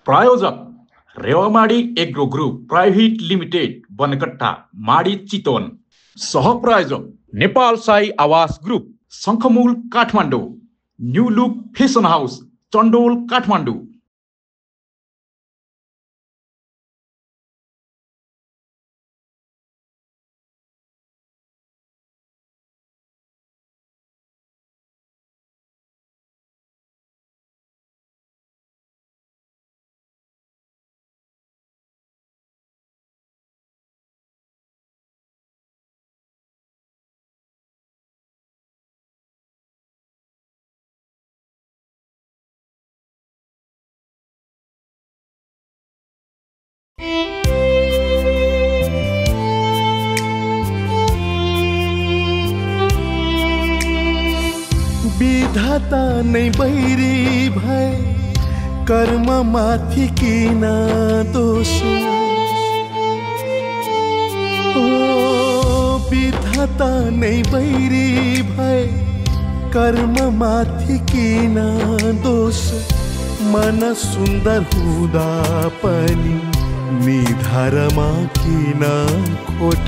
प्रायोजक Rewamadi agro group private limited Bankatta Madi Chitwan. सहप्रायोजक नेपाल साई आवास group Shankhamul Kathmandu. New look fashion house Chandol Kathmandu. विधाता नै बैरी भए कर्म माथि किन दोष। विधाता नै बैरी भए कर्म माथि किन दोष। मन सुन्दर हुँदा पनि निधारमा किन खोट।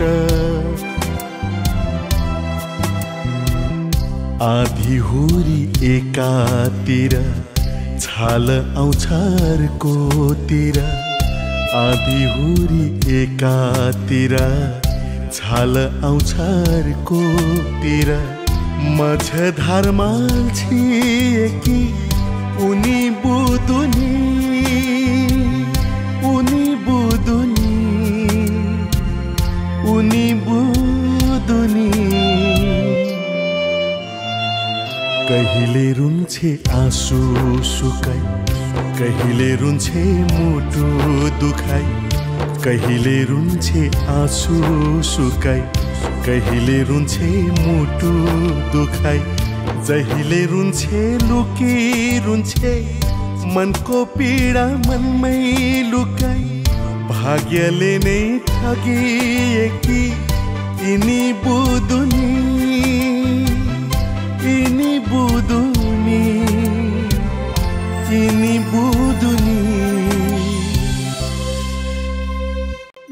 आधी हुरी एकातिर छाल आउँछ अर्कोतिर। आधी हुरी एकातिर छाल आउँछ अर्कोतिर। मझधारमा छिएकी उनी बुदुनी उनी बुदुनी उनी बुदुनी। कहिले रुन्छे आँसु सुकाई कहिले रुन्छे मुटु दुखाई। कहिले रुन्छे आँसु सुकाई कहिले रुन्छे मुटु दुखाई। जहिले रुन्छे लुकी रुन्छे मनको पीडा मनमै लुकाई। भाग्यले नै ठगिएकी यिनी बुदुनी यिनी बुदुनी यिनी बुदुनी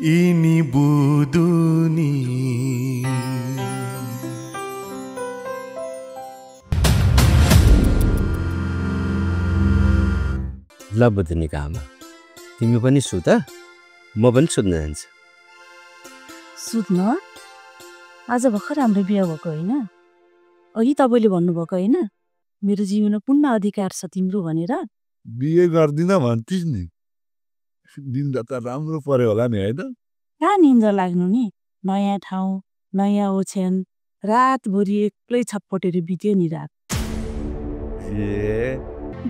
यिनी बुदुनी। ल बुदुनीको आमा तिमी पनि सुत, म पनि सुत्न जान्छु। सुत्न? आज भर्खर हाम्रो बिहा भएको होइन? अघि तपाईँले भन्नुभएको होइन मेरो जीवनमा पूर्ण अधिकार छ तिम्रो भनेर? बिहे गर्दिन भन्थिस् नि, निन्दा त राम्रो पर्यो होला नि होइन? कहाँ निन्दा लाग्नु नि, नयाँ ठाउँ नयाँ ओछ्यान रातभरि एक्लै छपटेर बित्यो नि रात।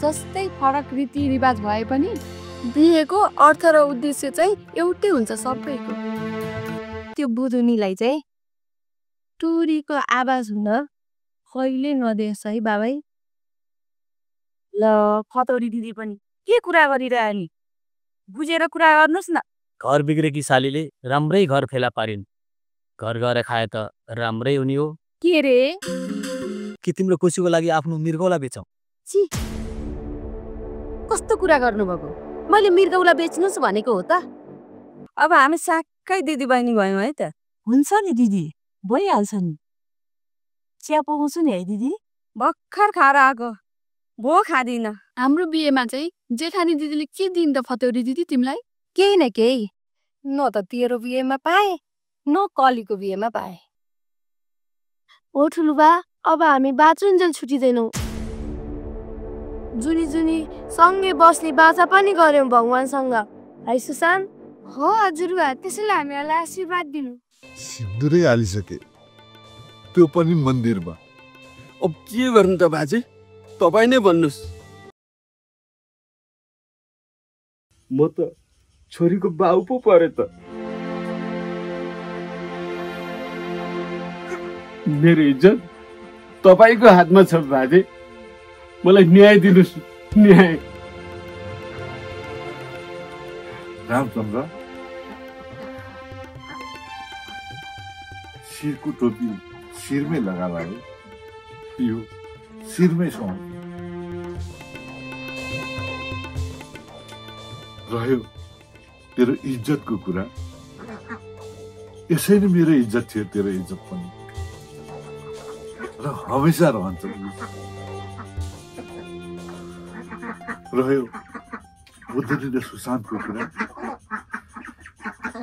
जस्तै फरक रीतिरिवाज भए पनि बिहेको अर्थ र उद्देश्य चाहिँ एउटै हुन्छ सबैको। त्यो बुदुनीलाई चाहिँ टुरीको आवाज हुन कहिले नदेश है बाबै। ल खतौरी दिदी पनि के कुरा गरिरह नि, बुझेर कुरा गर्नुहोस् न। घर बिग्रेकी सालीले राम्रै घर फेला पारिन्। घर गएर खाए त राम्रै हुने हो। के रे? कि तिम्रो खुसीको लागि आफ्नो मृगौला बेचौ? छि, कस्तो कुरा गर्नुभएको? मैले मृगौला बेच्नुहोस् भनेको हो त? अब हामी साक्कै दिदी बहिनी भयौँ है त? हुन्छ नि दिदी, भइहाल्छ नि। चिया पकाउँछु नि है दिदी। भर्खर खाएर आएको, भो खाँदिन। हाम्रो बिहेमा चाहिँ जेठानी दिदीले के दिन् त फतौरी दिदी तिमीलाई? केही न केही, न त तेरो बिहेमा पाए न कलीको बिहेमा पाए। ओ ठुलुबा, अब हामी बाँचुन्जेल छुटिँदैनौँ। जुनी जुनी सँगै बस्ने बाचा पनि गर्यौँ भगवानसँग है सुशान्त? हो हजुरबा, त्यसैले हामीलाई आशीर्वाद दिनु। सिन्दुरै हालिसके, त्यो पनि मन्दिरमा। अब के गर्नु त बाजे, तपाईँ नै भन्नुहोस्। म त छोरीको बाउ पो परे त। मेरो इज्जत तपाईँको हातमा छ बाजे, मलाई न्याय दिनुहोस्, न्याय। रामचन्द्र, शिरको टोपी शिरमै लगाला है, यो शिरमै सुहाउँछ। रह्यो तेरो इज्जतको कुरा, यसै नै मेरो इज्जत थियो, तेरो इज्जत पनि र हमेसा रहन्छ। रह्यो बुद्धनी र सुशान्तको कुरा,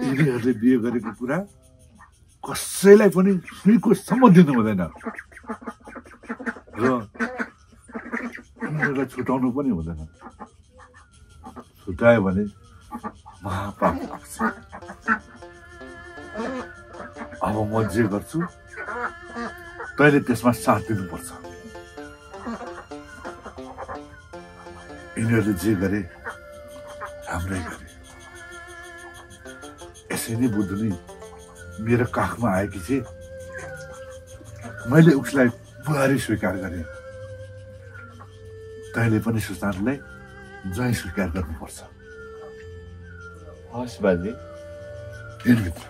यिनीहरूले बिहे गरेको कुरा कसैलाई पनि सुईको सम्म दिनु हुँदैन र यिनीहरूलाई छुटाउनु पनि हुँदैन। छुटायो भने महापाप लाग्छ। अब म जे गर्छु तैँले त्यसमा साथ दिनुपर्छ। यिनीहरूले जे गरे राम्रै गरे। यसै नै बुद्धनी मेरो काखमा आएकी थिए, मैले उसलाई बुहारी स्वीकार गरेँ। तैँले पनि सुशान्तलाई ज्वाइँ स्वीकार गर्नुपर्छ। हस् बाजे। हिँडभित्र।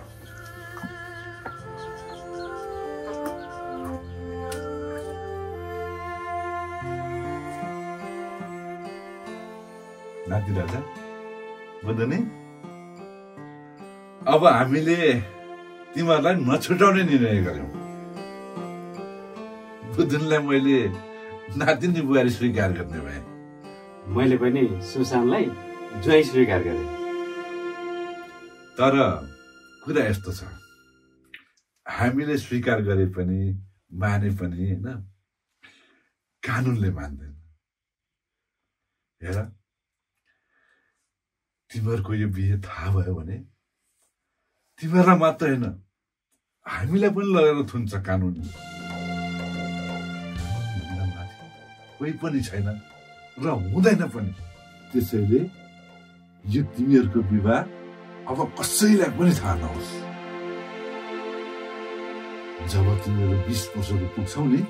नाति राजा, बुद्धनी, अब हामीले तिमीहरूलाई नछुटाउने निर्णय गर्यौं। बुद्धनीलाई मैले नातिनी बुहारी स्वीकार गर्ने भए। मैले पनि सुशान्तलाई ज्वाइँ स्वीकार गरेँ। तर कुरा यस्तो छ, हामीले स्वीकार गरे पनि माने पनि होइन, कानुनले मान्दैन। हेर, तिमीहरूको यो बिहे थाहा भयो भने तिमीहरूलाई मात्र होइन, हामीलाई पनि लगेर थुन्छ कानुन। कोही पनि छैन र हुँदैन पनि। त्यसैले यो तिमीहरूको विवाह अब कसैलाई पनि थाहा नहोस्। जब तिमीहरू 20 वर्षको पुग्छौ नि,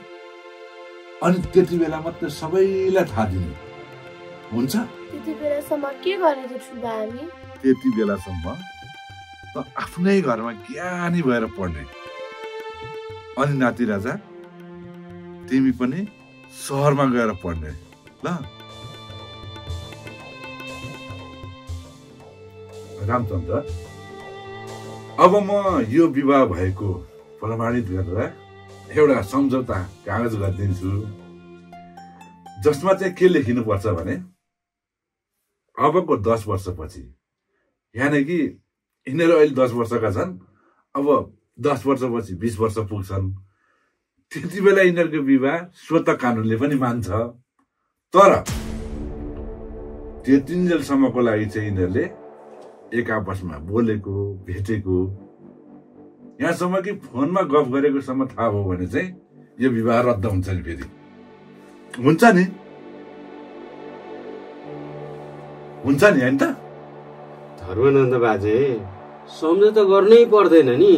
अनि त्यति बेला मात्र सबैलाई थाहा दिने हुन्छ। त्यति बेलासम्म के गरेको छु हामी? त्यति बेलासम्म त आफ्नै घरमा ज्ञानी भएर पढ्ने। अनि नाति राजा, तिमी पनि सहरमा गएर पढ्ने ल। रामचन्द्र, अब म यो विवाह भएको प्रमाणित गरेर एउटा सम्झौता कागज गरिदिन्छु, जसमा चाहिँ के लेखिनु पर्छ भने अबको 10 वर्षपछि, यानि कि यिनीहरू अहिले 10 वर्षका छन्, अब 10 वर्षपछि 20 वर्ष पुग्छन्, त्यति बेला यिनीहरूको विवाह स्वत कानुनले पनि मान्छ। तर त्यतिन्जेलसम्मको लागि चाहिँ यिनीहरूले एक आपसमा बोलेको भेटेको, यहाँसम्म कि फोनमा गफ गरेको सम्म थाहा भयो भने चाहिँ यो विवाह रद्द हुन्छ नि। फेरि हुन्छ नि, हुन्छ नि होइन त? धर्मानन्द बाजे, सम्झौता गर्नै पर्दैन नि।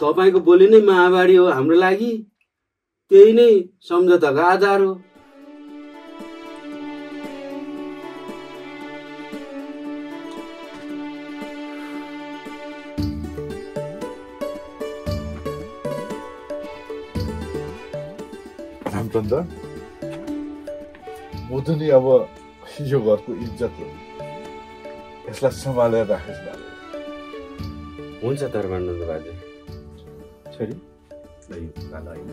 तपाईँको बोली नै महावाणी हो हाम्रो लागि, त्यही नै सम्झौताको आधार हो। रामचन्द्र, बुद्धनी अब यो घरको इज्जत हो, यसलाई सम्हालेर राखेस् बाबु। हुन्छ धर्मानन्द बाजे। छोरी लाला होइन,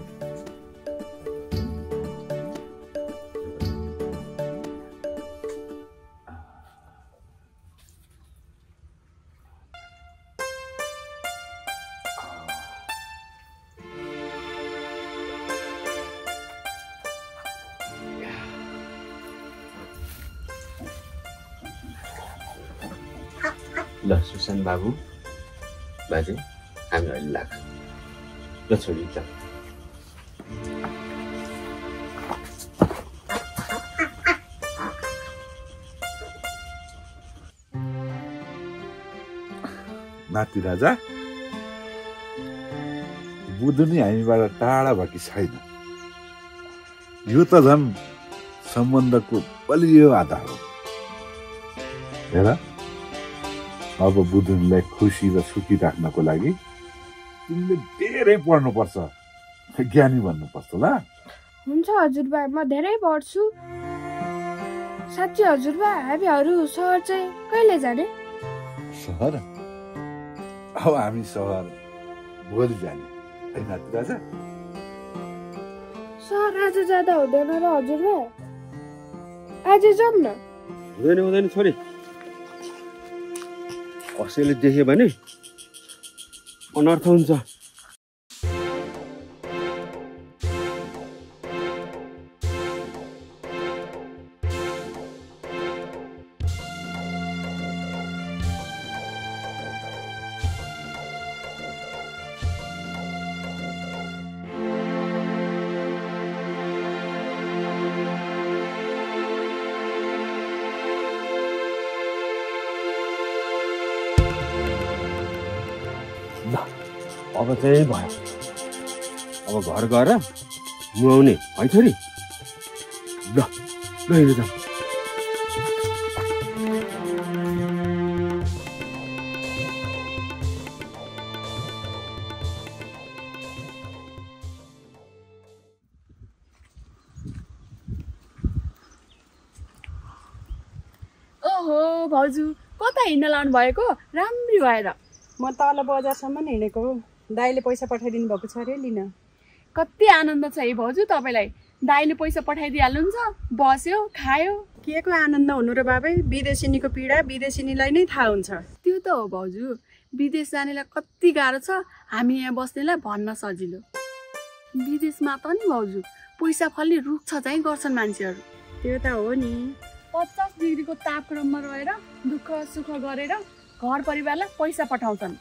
ल सुशान्त बाबु, बाजे, हामी अहिले लाग्छौँ। ल छोरी, ल। नाति राजा, बुद्धनी हामीबाट टाढा भएकी छैन। यो त झन् सम्बन्धको बलियो आधार हो। हेर, अब बुद्धनीलाई खुसी र सुखी राख्नको लागि तिमीले धेरै पढ्नुपर्छ, ज्ञानी भन्नुपर्छ ल। हुन्छ हजुरबा, म धेरै पढ्छु। साँच्चै हजुरबा हामीहरू सहर चाहिँ कहिले जाने? सहर अब हामी सहर भोलि जाने होइन राजा? सहर आज जाँदा हुँदैन र हजुरबा? आज जाऊँ न। हुँदैन छोरी, कसैले देख्यो भने अनर्थ हुन्छ। अब चाहिँ भयो, अब घर गएर नुहाउने है छोरी। ल हिँड्नु जाऊ। ओहो भाउजू, कता हिँड्न लानु भएको? राम्री भएर। म तल बजारसम्म हिँडेको। दाइले पैसा पठाइदिनु भएको छ अरे लिन। कति आनन्द छ है भाउजू तपाईँलाई। दाइले पैसा पठाइदिइहाल्नुहुन्छ, बस्यो खायो। के को आनन्द हुनु र बाबै? विदेशिनीको पीडा विदेशिनीलाई नै थाहा हुन्छ। त्यो त हो भाउजू, विदेश जानेलाई कति गाह्रो छ, हामी यहाँ बस्नेलाई भन्न सजिलो। विदेशमा त नि भाउजू पैसा फल्ने रुख छ चाहिँ गर्छन् मान्छेहरू। त्यो त हो नि। 50 डिग्रीको तापक्रममा रहेर दुःख सुख गरेर घर परिवारलाई पैसा पठाउँछन्।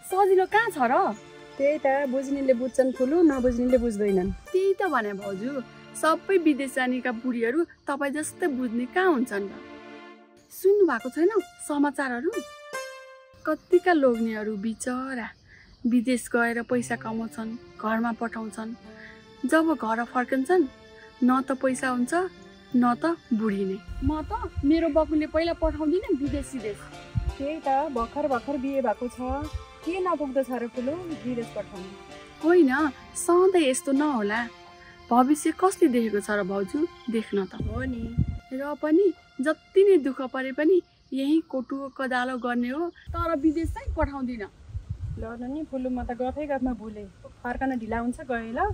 सजिलो कहाँ छ र? त्यही त, बुझ्नेले बुझ्छन् ठुलो, नबुझ्नेले बुझ्दैनन्। त्यही त भने भाउजू, सबै विदेश जानेका बुढीहरू तपाईँ जस्तै बुझ्ने कहाँ हुन्छन् र? सुन्नु भएको छैन समाचारहरू? कतिका लोग्नेहरू बिचरा विदेश गएर पैसा कमाउँछन्, घरमा पठाउँछन्। जब घर फर्कन्छन् न त पैसा हुन्छ न त बुढी नै। म त मेरो बकुले पहिला पठाउँदिनँ विदेश सिदेश। त्यही त, भर्खर बिहे भएको छ, के नपुग्दछ र ठुलो विदेश पठाउनु? होइन, सधैँ यस्तो नहोला। भविष्य कसले देखेको छ र भाउजू? देख्न त हो नि। र पनि जति नै दुःख परे पनि यही कोटुको कदालो गर्ने हो, तर विदेश चाहिँ पठाउँदिन। ल नि फुलु, म त गफमा भुले। फर्कन ढिला हुन्छ, गए ल।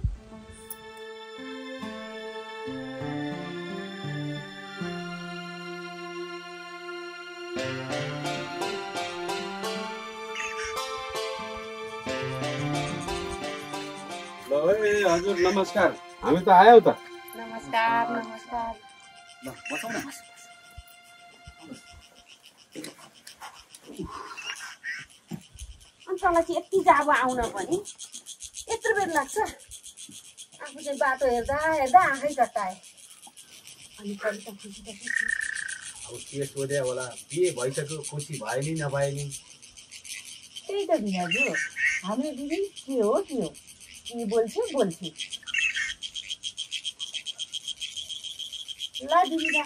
हजुर नमस्कार, हामी त आयौ त। नमस्कार। तँलाई चाहिँ यति जाबो आउन पनि यत्रो बेर लाग्छ? आफू चाहिँ बाटो हेर्दा आँखै कट्टाए। अनि कविता खुसी त अब के सोध्या होला, बिहे भइसक्यो, खुसी भयो नि नभए नि? त्यही त दिदाजु, हाम्रो दिदी के हो कि बोल्छु ल दिदी दा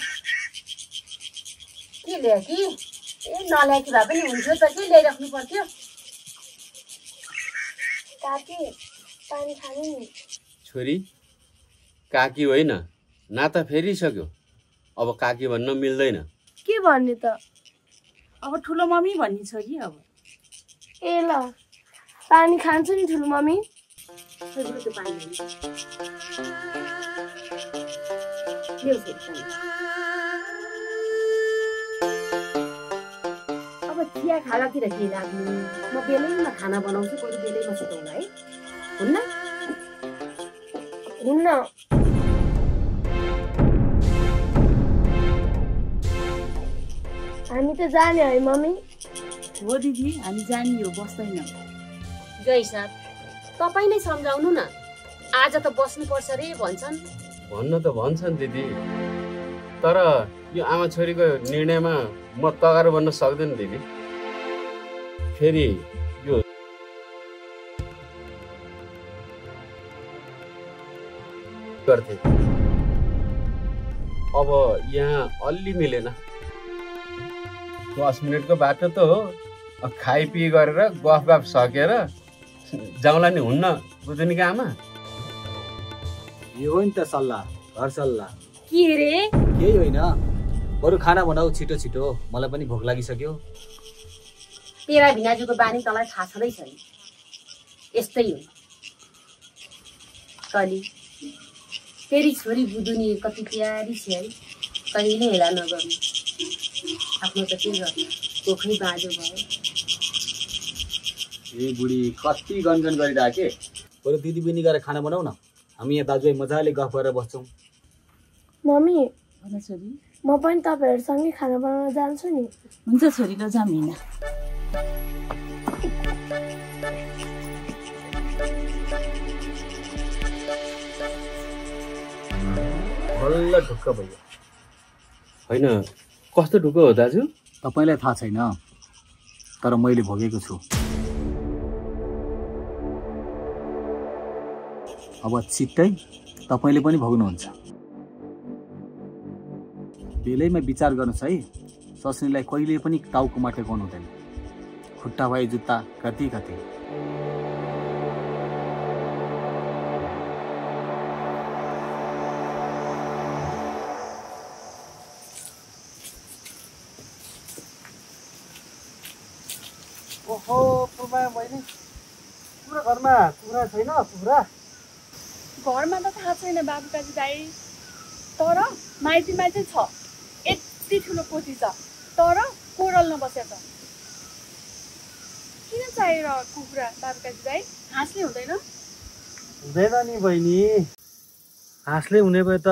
के ल्यायो कि? नल्याएकी भए पनि हुन्थ्यो त, के ल्याइराख्नु पर्थ्यो? काकी पानी खानु नि। छोरी काकी होइन, नाता फेरिसक्यो, अब काकी भन्न मिल्दैन। के भन्ने त? अब ठुलो मम्मी भन्ने छ कि अब? ए ल पानी खान्छ नि ठुलो मम्मी। अब चिया खाँदातिर के लाग्नु? म बेलैमा खाना बनाउँछु, बरु बेलैमा सुताउला है, हुन्न? हुन्न। हामी त जाने है मम्मी? हो दिदी, हामी जाने हो, बस्दैन। जय सर, तपाईँ नै सम्झाउनु न, आज त बस्नुपर्छ रे भन्छन्। भन्न त भन्छन् दिदी, तर यो आमा छोरीको निर्णयमा म तगार बन्न सक्दैन दिदी। फेरि यो गर्थे, अब यहाँ अलि मिलेन। 10 मिनटको बाटो त हो, खाइपिई गरेर गफ सकेर जाउँला नि, हुन्न? बुझ्नु नि आमा? यो हो नि त सल्लाह, घर सल्लाह। के रे? केही होइन, बरु खाना बनाऊ छिटो छिटो, मलाई पनि भोक लागिसक्यो। तेरा भिनाजुको बानी तँलाई थाहा छँदैछ नि, यस्तै हो। कली तेरी छोरी बुदुनी कति प्यारी छ है, कहिले हेला नगर्नु। आफ्नो त के गर्नु, कोखै बाँझो भयो। ए बुढी कति गनगन गरिराखे। बरु दिदी बहिनी गएर खाना बनाऊ न, हामी यहाँ दाजुभाइ मजाले गफ गरेर बस्छौँ। मम्मी छोरी म पनि तपाईँहरूसँगै खाना बनाउन जान्छु नि। हुन्छ छोरी, ल जाऊँ हिँड। बल्ल ढुक्क भयो। होइन, कस्तो ढुक्क हो दाजु? तपाईँलाई थाहा छैन, तर मैले भोगेको छु। अब छिट्टै तपाईँले पनि भोग्नुहुन्छ। बेलैमा विचार गर्नुहोस् है, सस्नीलाई कहिले पनि टाउकोमा टेकाउनु हुँदैन। खुट्टा भए जुत्ता कति कति। ओहो पुमा बहिनी, पुरा घरमा कुखुरा छैन? कुखुरा घरमा त थाहा छैन बाबु काजी दाइ, तर माइतीमा चाहिँ छ। यति ठुलो पोथी छ, तर कोरल्न बसेको छ। किन चाहिएर कुखुरा बाबु काजी दाइ? हाँसले हुँदैन? हुँदैन नि बहिनी, हाँसले हुने भए त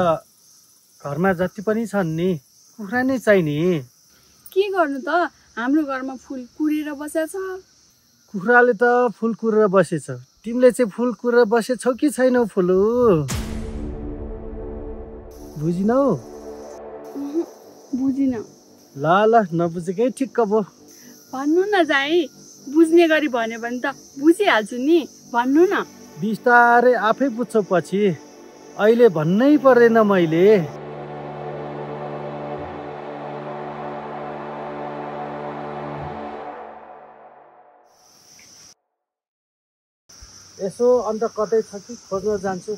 घरमा जति पनि छन् नि कुखुरा नै चाहिने। के गर्नु त, हाम्रो घरमा फुल कुरेर बसेछ। कुखुराले त फुल कुरेर बसेछ, तिमीले चाहिँ फुल कुरेर बसेछौ कि छैनौ? फुलु बुझिनौ? बुझिन। ल ल, नबुझेकै ठिक्क भयो। भन्नु न जाई, बुझ्ने गरी भन्यो भने त बुझिहाल्छु नि, भन्नु न। बिस्तारै आफै बुझ्छौ पछि, अहिले भन्नै पर्दैन मैले। यसो अन्त कतै छ कि खोज्न जान्छु,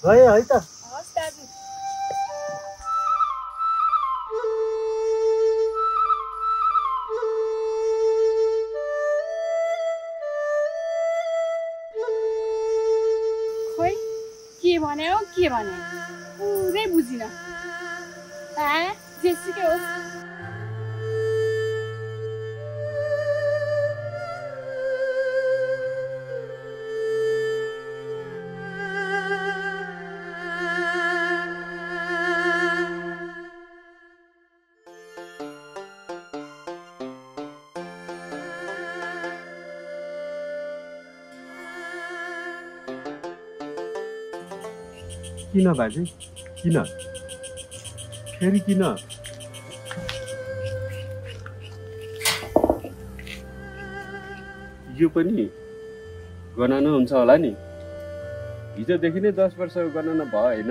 गए है त। हस् दाजु। खोइ के भने हो, के भने पुरै बुझिन। जेसुकै होस्। किन बाजे, किन फेरि किन? यो पनि गणना हुन्छ होला नि, हिजोदेखि नै 10 वर्षको गणना भयो होइन?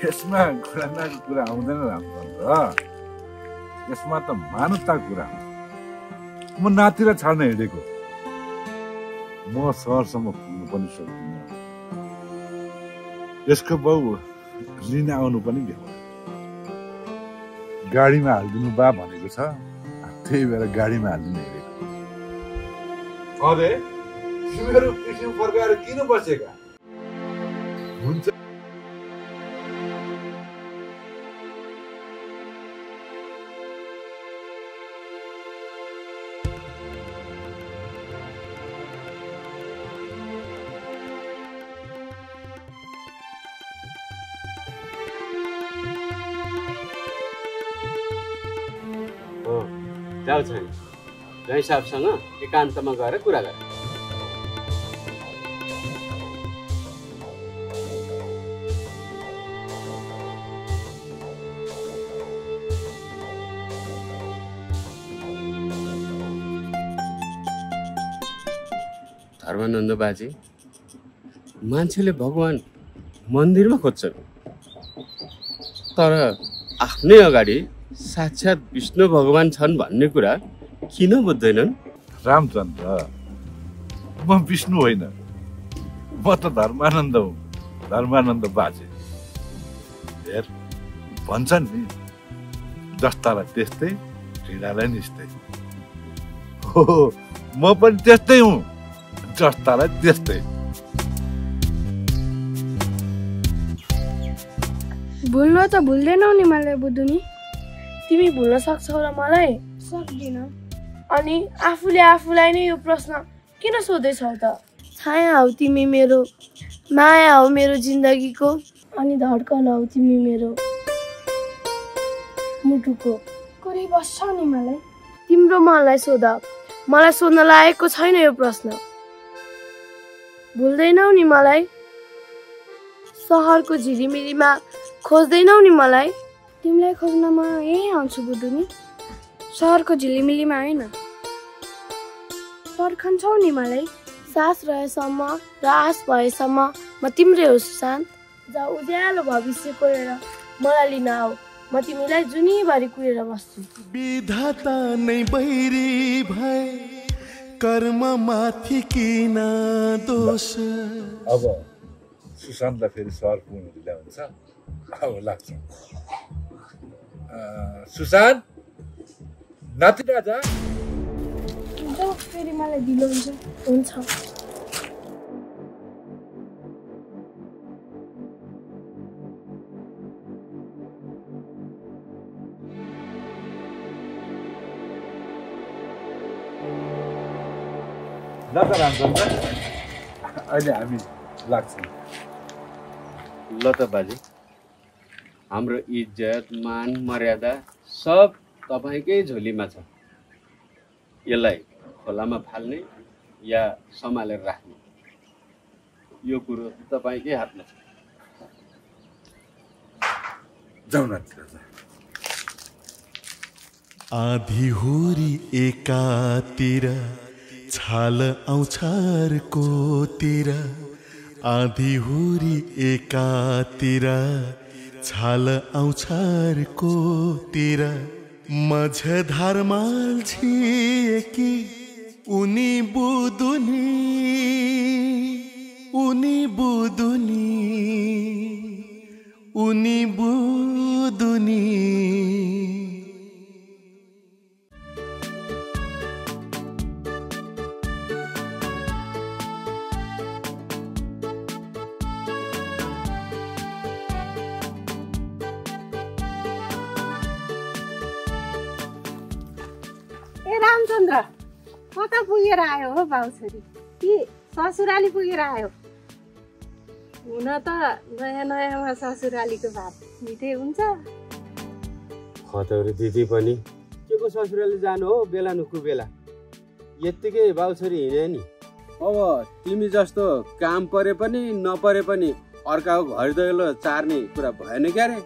यसमा गणनाको कुरा आउँदैन रामचन्द्र, यसमा त मानवताको कुरा आउँछ। म नातिलाई छाड्न हिँडेको, म सहरसम्म पुग्नु पनि सक्दिनँ। यसको बाउ लिन आउनु पनि भ्याउँदैन। गाडीमा हालिदिनु बा भनेको छ, त्यही भएर गाडीमा हालिदिनु हिँडेको। अरे तिमीहरू पिठ्यौँ फर्काएर किन बसेका? हुन्छ जाऊ छैन, जय साहबसँग एकान्तमा गएर कुरा गर। धर्मानन्द बाजे, मान्छेले भगवान मन्दिरमा खोज्छन्, तर आफ्नै अगाडि साक्षात विष्णु भगवान छन् भन्ने कुरा किन बुझ्दैनन्? रामचन्द्र, म विष्णु होइन, म त धर्मानन्द हुँ, धर्मानन्द बाजे। हेर भन्छन् नि, जस्तालाई त्यस्तै ढिँडालाई निस्तै हो म पनि त्यस्तै हुँ जस्तालाई त्यस्तै भुल्न त भुल्दैनौ नि मलाई बुदुनी तिमी भुल्न सक्छौ र मलाई सक्दिन अनि आफूले आफूलाई नै यो प्रश्न किन सोध्दैछौ त छाया हौ तिमी मेरो माया हौ मेरो जिन्दगीको अनि धड्कन हौ तिमी मेरो मुटुको कुरै बस्छ नि मलाई तिम्रो मनलाई सोध मलाई सोध्न लागेको छैन यो प्रश्न भुल्दैनौ नि मलाई सहरको झिलिमिलीमा खोज्दैनौ नि मलाई तिमीलाई खोज्न म यही आउँछु बुदुनी सहरको झिलिमिलीमा होइन पर्खन्छौ नि मलाई सास रहेसम्म र आस भएसम्म म तिम्रै हो सुशान्त जा उज्यालो भविष्य कोरेर मलाई लिन आऊ म तिमीलाई जुनीभरि कुरेर बस्छु विधाता नै बैरी भए कर्म माथि किन दोष अब सुशान्तलाई फेरि सहर पुग्नु ढिला हुन्छ अब लाग्छ सुशान्त नाति राजा फेरि मलाई ढिलो हुन्छ ल त रामचन्द्र अहिले हामी लाग्छौँ ल त बाजे हाम्रो इज्जत मान मर्यादा सब तपाईँकै झोलीमा छ यसलाई खोलामा फाल्ने या सम्हालेर राख्ने यो कुरो तपाईँकै हातमा छ जाउँ न आधी हुरी एकातिर छाल आउँछारकोतिर आधी हुरी एकातिर छाल आउँछारकोतिर मझधारमा छिएकी उनी बुदुनी उनी बुदुनी उनी बुदुनी रामचन्द्र कता पुगेर आयो हो बाउछोरी कि ससुराली पुगेर आयो हुन त नयाँ नयाँमा ससुरालीको भात मिठै हुन्छ खतौरी दिदी पनि के को ससुराली जानु हो बेला नुकु बेला यत्तिकै बाउछोरी हिँडे नि अब तिमी जस्तो काम परे पनि नपरे पनि अर्काको घर दैलो चार्ने कुरा भएन क्या रे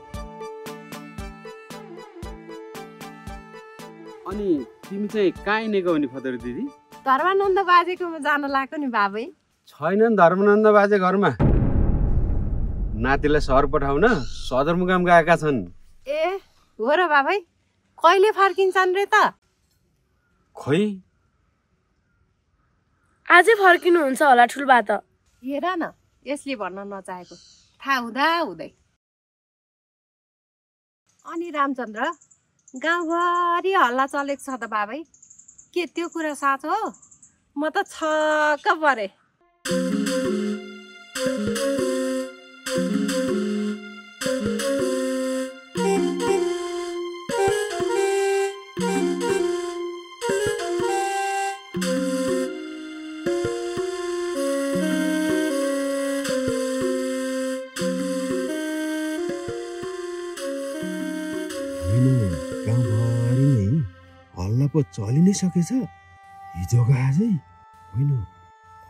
अनि तिमी चाहिँ कहाँ हिँडेको हो नि खतौरी दिदी धर्मानन्द बाजेकोमा जान लाग्यो नि बाबै छैन नि धर्मानन्द बाजे घरमा नातिलाई सहर पठाउन सदरमुकाम गएका छन् ए हो र बाबै कहिले फर्किन्छन् रे त खोइ आजै फर्किनुहुन्छ होला ठुलबा त हेर न यसले भन्न नचाहेको थाहा हुँदा हुँदै अनि रामचन्द्र गाउँभरि हल्ला चलेको छ त बाबै के त्यो कुरा साँचो हो म त छक्क परे चलि नै सकेछ हिजोको आजै होइन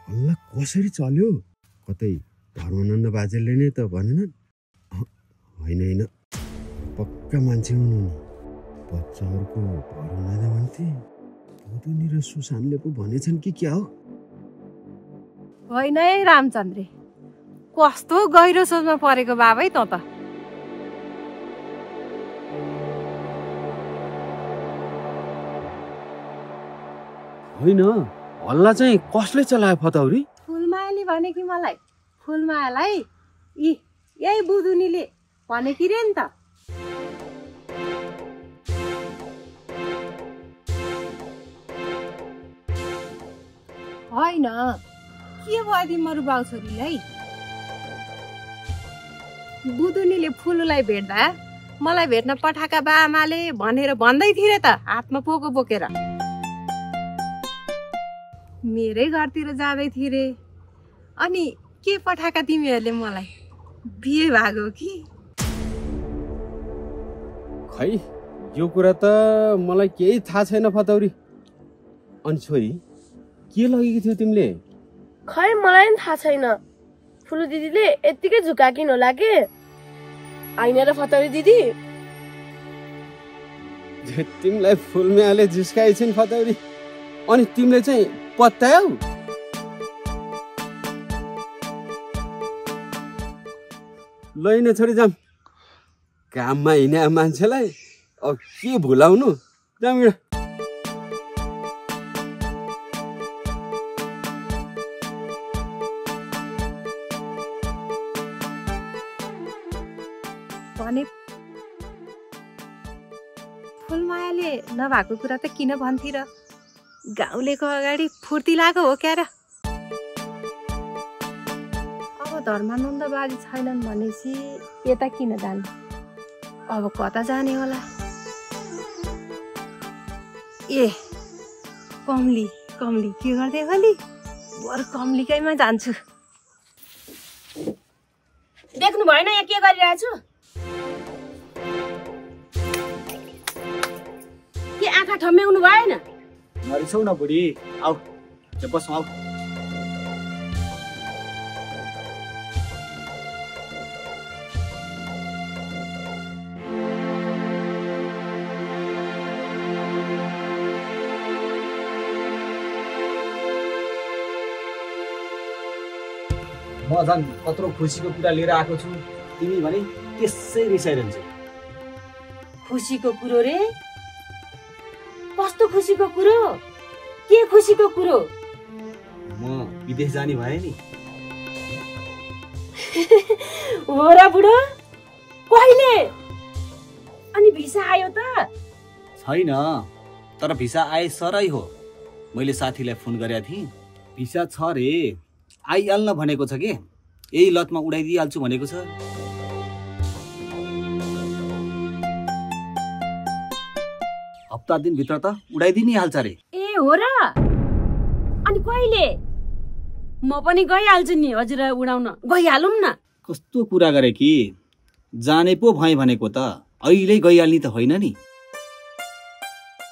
हल्ला कसरी चल्यो कतै धर्मानन्द बाजेले नै त भनेनन् होइन होइन पक्का मान्छे हुनु नि बच्चाहरूको भर हुँदैन भन्थे बुदुनी र सुशान्तले पो भनेछन् कि क्या हो होइन है रामचन्द्रे कस्तो गहिरो सोचमा परेको बाबै त होइन हल्ला चाहिँ कसले चलायो फतौरी फुलमायाले भने कि मलाई फुलमायालाई यही बुदुनीले भने कि रे नि त होइन के भयो तिम्रो बाउ छोरीलाई? बुदुनीले फुलुलाई भेट्दा मलाई भेट्न पठाएका बाआमाले भनेर भन्दै थिए त हातमा पोको बोकेर। मेरै घरतिर जाँदै थिए अनि के पठाएका तिमीहरूले मलाई? बिहे भएको कि? खै यो कुरा त मलाई केही थाहा छैन फतौरी। अनि छोरी के लगेको थियो तिमीले? खै मलाई नि थाहा छैन। फुलु दिदीले यत्तिकै झुकाकिन होला के? आइन र फतौरी दिदी। तिमीलाई फुलम्याले जिस्काइ छिन् फतौरी, अनि तिमीले चाहिँ पत्यायौ? लैन छोरी जाम, काममा हिँडे मान्छेलाई अब के भुलाउनु। जाम हिँड। भने फुलमायाले नभएको कुरा त किन भन्थे र? गाउँलेको अगाडि फुर्ती लागेको हो क्या र? अब धर्मानन्द बाजी छैनन् भनेपछि यता किन जानु? अब कता जाने होला? ए कमली कमली के गर्दै होली? बरु कमलीकैमा जान्छु। देख्नु भएन यहाँ के गरिरहेको छु? के आँखा ठम्याउनु भएन? नरिसौ न बुढी, आऊ बसौँ आऊ। म झन् कत्रो खुसीको कुरा लिएर आएको छु, तिमी भने त्यसै रिसाइरहन्छौ। खुसीको कुरो रे? कस्तो खुसीको कुरो? के खुसीको कुरो? म विदेश जाने भए नि। हो र बुढो? कहिले? अनि भिसा आयो त? छैन, तर भिसा आए सरै हो। मैले साथीलाई फोन गरेका थिएँ, भिसा छ रे, आइहाल्न भनेको छ के, यही लतमा उडाइदिइहाल्छु भनेको छ। हप्ता दिनभित्र त उडाइदिनै हाल्छ रे। ए हो र? अनि कहिले? म पनि गइहाल्छु नि हजुर उडाउन, गइहालौँ न। कस्तो कुरा गरे कि, जाने पो भए भनेको त अहिले गइहाल्ने त होइन नि।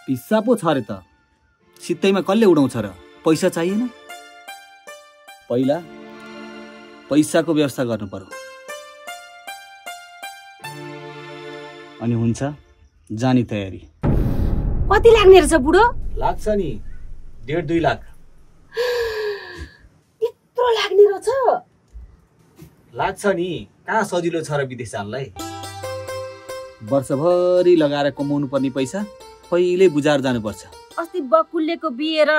भिसा पो छ रे त, सित्तैमा कसले उडाउँछ र? पैसा चाहिएन? पहिला पैसाको व्यवस्था गर्नु पर्यो। अनि हुन्छ जाने तयारी। कति लाग्ने रहेछ बुढो? लाग्छ नि 1.5-2 लाख। यत्रो लाग्ने रहेछ? लाग्छ नि, कहाँ सजिलो छ र विदेश जानलाई। वर्षभरि लगाएर कमाउनु पर्ने पैसा पहिले बुझाएर जानुपर्छ। अस्ति बकुल्लेको बिहे र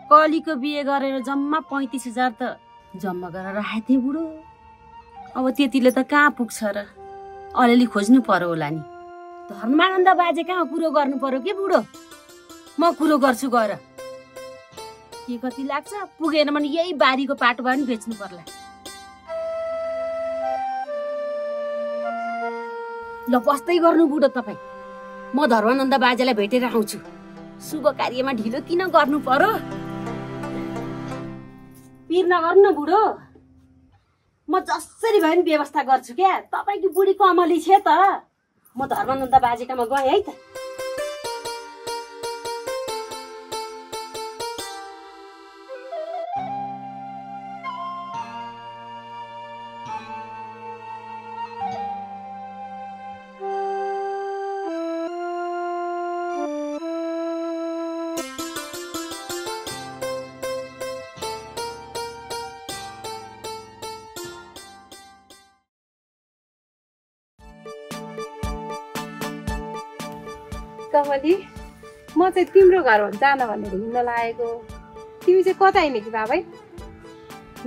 कलीको बिहे गरेर जम्मा 35,000 त जम्मा गरेर राखेको थिएँ बुढो। अब त्यतिले त कहाँ पुग्छ र? अलिअलि खोज्नु पर्यो होला नि। धर्मानन्द बाजे कहाँ कुरो गर्नु पर्यो के बुढो? म कुरो गर्छु गएर। के कति लाग्छ? पुगेन भने यही बारीको पाटो भए पनि बेच्नु पर्ला। ल बस्दै गर्नु बुढो तपाईँ, म धर्मानन्द बाजेलाई भेटेर आउँछु। शुभ कार्यमा ढिलो किन गर्नु पर्यो? पिर नगर्नु न बुढो, म जसरी भए पनि व्यवस्था गर्छु क्या। तपाईँकी बुढी कमली छ त, म धर्मानन्द बाजेकामा गएँ है त। कमली, म चाहिँ तिम्रो घर जान भनेर हिँड्न लागेको। तिमी चाहिँ कता हिँड्ने कि बाबै?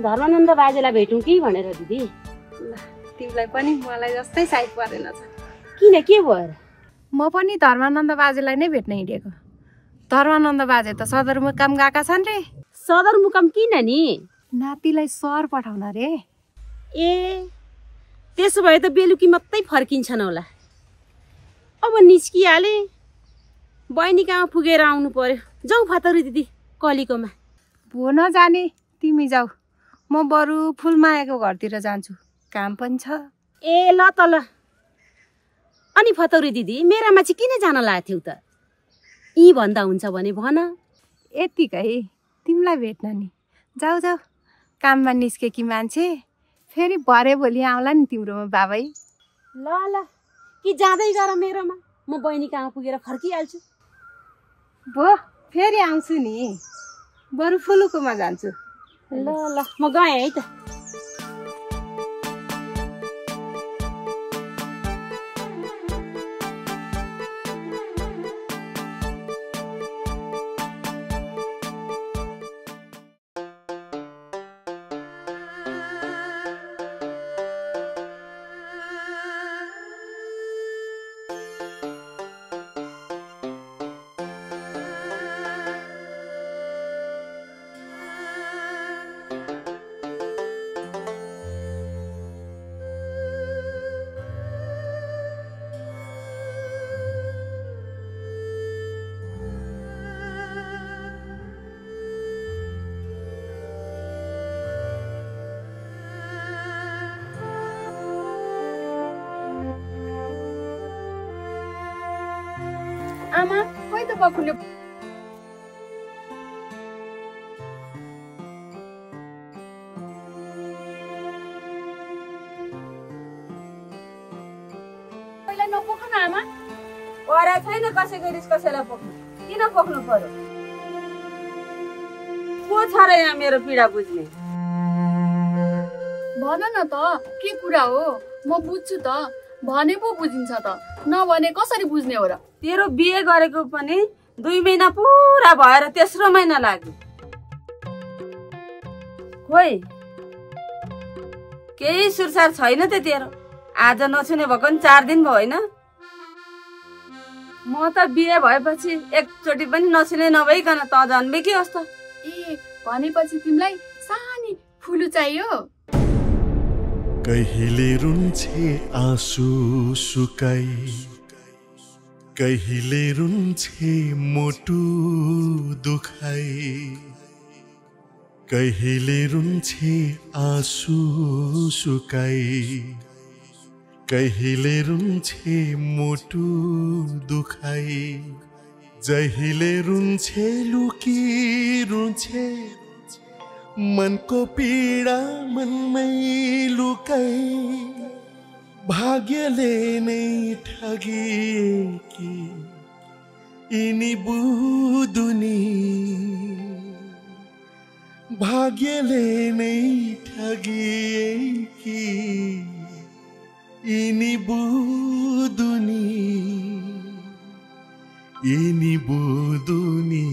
धर्मानन्द बाजेलाई भेटौँ कि भनेर दिदी। ल तिमीलाई पनि मलाई जस्तै साइड परेन छ। किन के भएर? म पनि धर्मानन्द बाजेलाई नै भेट्न हिँडेको। धर्मानन्द बाजे त सदरमुकाम गएका छन् रे। सदरमुकाम किन नि? नातिलाई सहर पठाउन रे। ए त्यसो भए त बेलुकी मात्रै फर्किन्छन् होला। अब निस्किहाले, बहिनी कहाँ पुगेर आउनु पर्यो। जाउँ फातरी दिदी कलीकोमा। भो नजाने, तिमी जाऊ, म बरु फुलमायाको घरतिर जान्छु, काम पनि छ। ए ल त ल। अनि फतौरी दिदी मेरामा चाहिँ किन जान लाग्थ्यौ त? यी भन्दा हुन्छ भने भन। यतिकै तिमीलाई भेट्न नि। जाऊ जाऊ, काममा निस्केकी मान्छे, फेरि भरे भोलि आउला नि तिम्रोमा बाबै। ल ल, कि जाँदै गर मेरोमा, म बहिनी कहाँ पुगेर फर्किहाल्छु। भो फेरि आउँछु नि, बरु फुलुकोमा जान्छु। ल ल, म गएँ है त। आमा खोइ त बकुले। पहिला नपोख्नु न आमा। परा छैन कसैको रिस कसैलाई पोख्नु। किन पोख्नु पर्यो? को छ र यहाँ मेरो पीडा बुझ्ने? भन न त के कुरा हो, म बुझ्छु त। भने पो बुझिन्छ त, नभने कसरी बुझ्ने हो र? तेरो बिहे गरेको पनि 2 महिना पुरा भएर तेस्रो महिना लाग्यो। खोइ केही सुरसार छैन त तेरो। आज नछुने भएको नि 4 दिन भयो होइन? म त बिहे भएपछि एकचोटि पनि नछुने नभइकन त जन्मेकी होस् त। ए भनेपछि तिमीलाई सानी फुलु चाहियो? कहिले रुन्छे आँसु सुकाई, कहिले रुन्छे मोटु दुखाई, कहिले रुन्छे आँसु सुकाई, कहिले रुन्छे मोटु दुखाई, जहिले रुन्छे लुकी रुन्छे मनको पीडा मनमै लुकाई, भाग्यले नै ठगिएकी यिनी बुदुनी, भाग्यले नै ठगिएकी यिनी बुदुनी, यिनी बुदुनी।